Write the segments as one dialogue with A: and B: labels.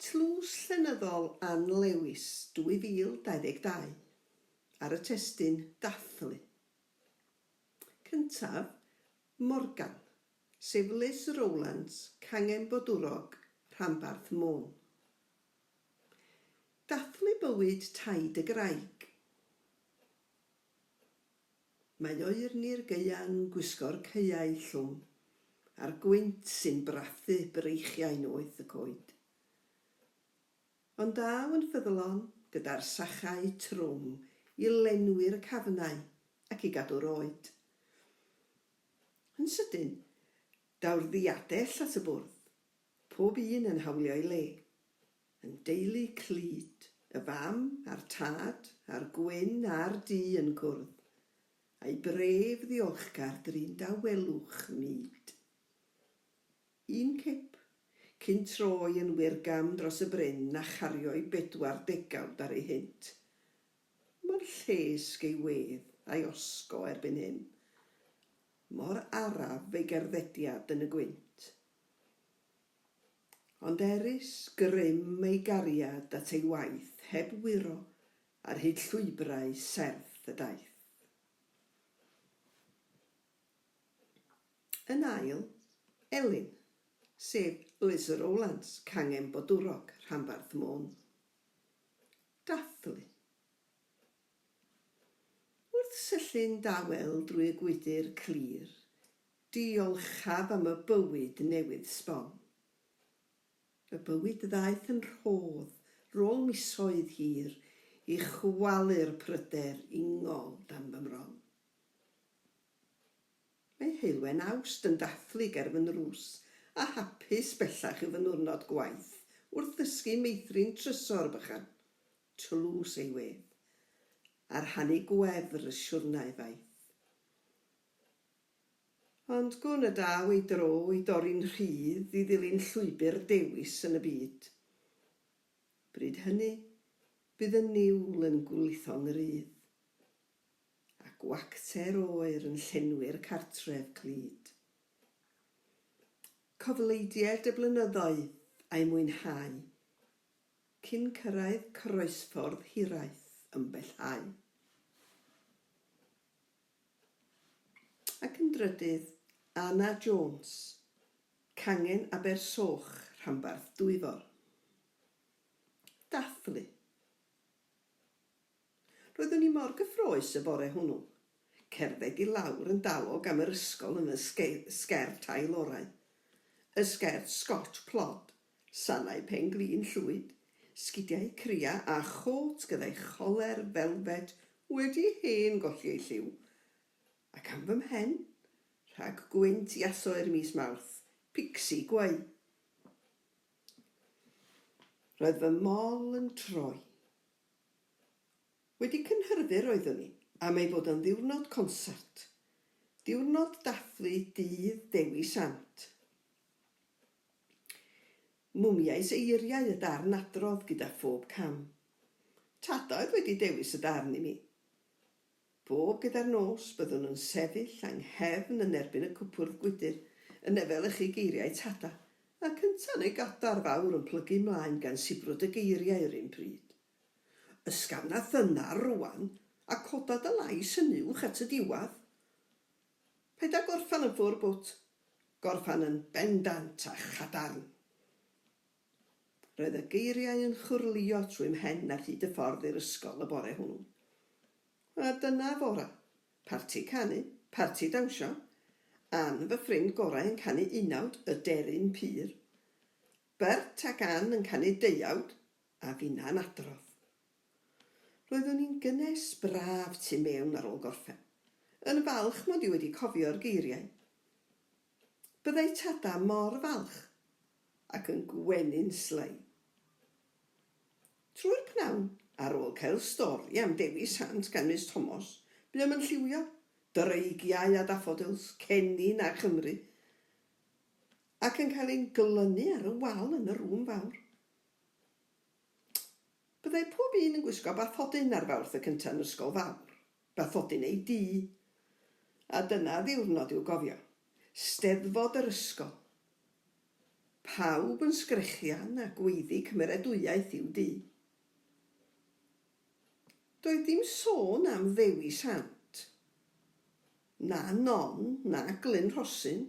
A: Tlws Llenyddol Ann Lewis 2022 ar y testun 'Dathlu'. Cyntaf, Morgan, sef Liz Rowlands, Cangen Bodwrog, Rhanbarth Môn. Dathlu bywyd Taid y Graig. Mae oerni'r gaea'n gwisgo'r caeau llwm, a'r gwynt sy'n brathu breichiau noeth y coed. Ond daw yn ffyddlon gyda'r sachau trwm i lenwi'r cafnau ac i gadw'r oed. Yn sydyn, daw'r ddiadell at y bwrdd, pob un yn hawlio'i le. Yn deulu clyd, y fam, a'r tad, a'r gwyn a'r du yn cwrdd, a'i bref ddiolchgar drin dawelwch mud. Un cip, cyn troi yn wyrgam dros y bryn a chario'i bedwar degawd ar ei hynt. Mor llesg ei wedd a'i osgo erbyn hyn. Mor araf ei gerddediad yn y gwynt. Ond erys grym ei gariad at ei waith heb wyro ar hyd llwybrau serth y daith. Yn ail, Elin, sef Liz Rowlands, cangen Bodwrog, rhanbarth Môn. Dathlu. Wrth syllu'n dawel drwy y gwydr clir, Diolchaf am y bywyd newydd sbon. Y bywyd ddaeth yn rhodd 'rôl misoedd hir i chwalu'r pryder ingol dan fy mron. Mae heulwen Awst yn dathlu ger fy nrws, a hapus bellach yw fy niwrnod gwaith wrth ddysgu meithrin trysor bychan, tlws ei wedd, a rhannu gwefr y siwrnai faith. Ond gwn y daw ei dro i dorri'n rhydd i ddilyn llwybr dewis yn y byd. Bryd hynny, bydd y niwl yn gwlitho'n rhydd, a gwacter oer yn llenwi'r cartref clyd. Cofleidied y blynyddoedd a'u mwynhau cyn cyrraedd croesffordd hiraeth ymbellhau. Ac yn drydydd, Anna Jones, cangen Abersoch, rhanbarth Dwyfor. Dathlu. Roeddwn i mor gyffrous y bore hwnnw. Cerdded i lawr yn dalog am yr ysgol yn fy sgert ail orau. Y sgert Scotch plod, sanau pen-glin llwyd, sgidiau cria a chôt gyda'i choler felfed wedi hen golli ei lliw, ac am fy mhen, rhag gwynt iasoer mis Mawrth, picsi gweu. Roedd fy mol yn troi. Wedi cynhyrfu roeddwn i, am ei fod yn ddiwrnod concert, diwrnod dathlu Dydd Dewi Sant. Mwmiais eiriau y darn adrodd gyda phob cam. Tada oedd wedi dewis y darn i mi. Bob gyda'r nos, byddwn yn sefyll yng nghefn yn erbyn y cwpwrdd gwydr, yn efelychu geiriau Tada, ac ynta'n ei gadair fawr yn plygu mlaen gan sibrwd y geiriau yr un pryd. Ysgafn a thyner rwan, a coda dy lais yn uwch at y diwadd. Paid â gorffan yn ffwr bwt, gorffan yn bendant a chadarn. Roedd y geiriau yn chwyrlïo trwy mhen ar hyd y ffordd i'r ysgol y bore hwnnw. A dyna fora. Parti canu, parti dawnsio. Ann, fy ffrind gorau yn canu unawd, Y Deryn Pur. Bert ac Ann yn canu deuawd, a finna'n adrodd. Roeddwn i'n gynnes braf tu mewn ar ôl gorffen, yn falch mod i wedi cofio'r geiriau. Byddai Tada mor falch, ac yn gwenu'n slei. Trwy'r pnawn, ar ôl cael stori am Dewi Sant gan Miss Tomos, buom yn lliwio, dreigiau a daffodils, cennin a Chymru, ac yn cael ein glynu ar y wal yn y rŵm fawr. Byddai pob un yn gwisgo bathodyn ar Fawrth y cynta yn Ysgol Fawr, bathodyn ei dŷ. A dyna ddiwrnod i'w gofio. Steddfod yr ysgol. Pawb yn sgrechian a gweiddi cymeradwyaeth i'w dŷ. Doedd dim sôn am Ddewi Sant, na Non, na Glyn Rhosyn,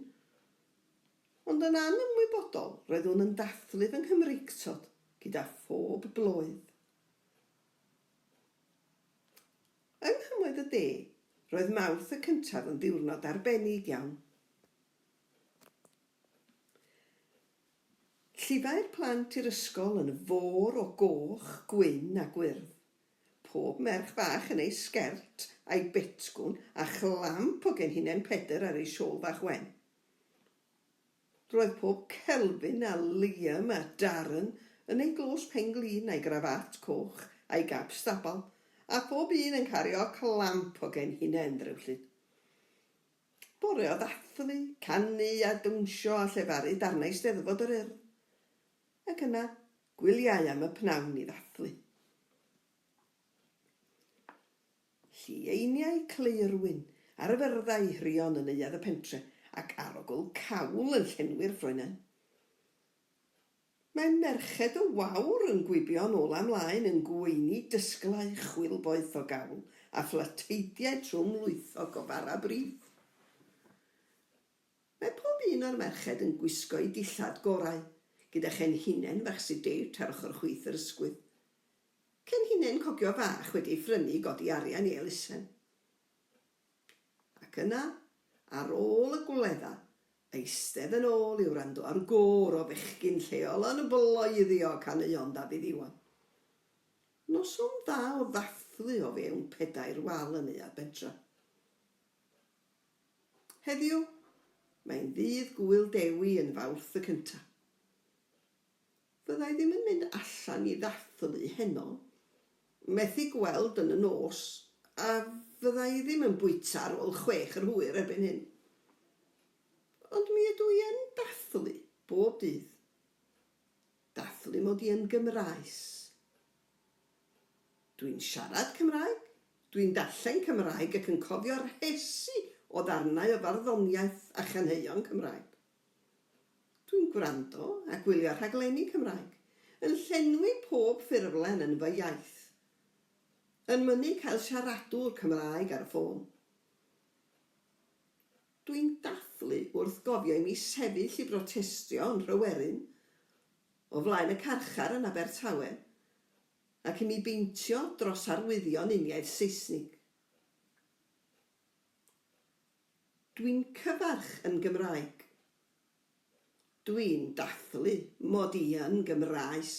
A: ond yn anymwybodol roeddwn yn dathlu fy Nghymreictod gyda phob bloedd. Yng nghymoedd y de, roedd Mawrth y cyntaf yn ddiwrnod arbennig iawn. Llifai'r plant i'r ysgol yn fôr o goch, gwyn a gwyrdd. Pob merch fach yn ei sgert a'i betgwn a chlamp o genhinen Pedr ar ei siôl fach wen. Roedd pob Kelvin a Liam a Darren yn ei glôs pen-glin a'i grafat coch a'i gap stabal, a phob un yn cario clamp o genhinen ddrewllyd. Bore o ddathlu, canu a dawnsio a llefaru darnau Steddfod yr Urdd. Ac yna, gwyliau am y pnawn i ddathlu. Llieiniau claerwyn ar y fyrddau hirion yn neuadd y pentre ac arogl cawl yn llenwi'r ffroenau. Mae merched y wawr yn gwibio'n ôl a mlaen yn gweini dysglau chwilboeth o gawl a phlateidiau trwm lwythog o fara brith. Mae pob un o'r merched yn gwisgo'u dillad gorau, gyda chenhinen fach sidêt ar ochr chwith yr ysgwydd. Cenhinen cogio fach wedi ei phrynu i godi arian i elusen. Ac yna, ar ôl y gwledda, eistedd yn ôl i wrando ar gôr o fechgyn lleol yn bloeddio caneuon Dafydd Iwan. Noson dda o ddathlu o fewn pedair wal yn Neuadd Bentra. Heddiw, mae'n ddydd Gŵyl Dewi yn Fawrth y cynta'. Fydda i ddim yn mynd allan i ddathlu heno, methu gweld yn y nos, a fydda i ddim yn bwyta ar ôl chwech yr hwyr erbyn hyn. Ond mi ydw i yn dathlu bob dydd. Dathlu mod i yn Gymraes. Dwi'n siarad Cymraeg, dwi'n darllen Cymraeg ac yn cofio rhesi o ddarnau o farddoniaeth a chaneuon Cymraeg. Dwi'n gwrando a gwylio rhaglenni Cymraeg, yn llenwi pob ffurflen yn fy iaith. Yn mynnu cael siaradwr Cymraeg ar y ffôn. Dwi'n dathlu wrth gofio i mi sefyll i brotestio yn Nhryweryn, o flaen y carchar yn Abertawe, ac i mi beintio dros arwyddion uniaith Seisnig. Dwi'n cyfarch yn Gymraeg. Dwi'n dathlu mod i yn Gymraes.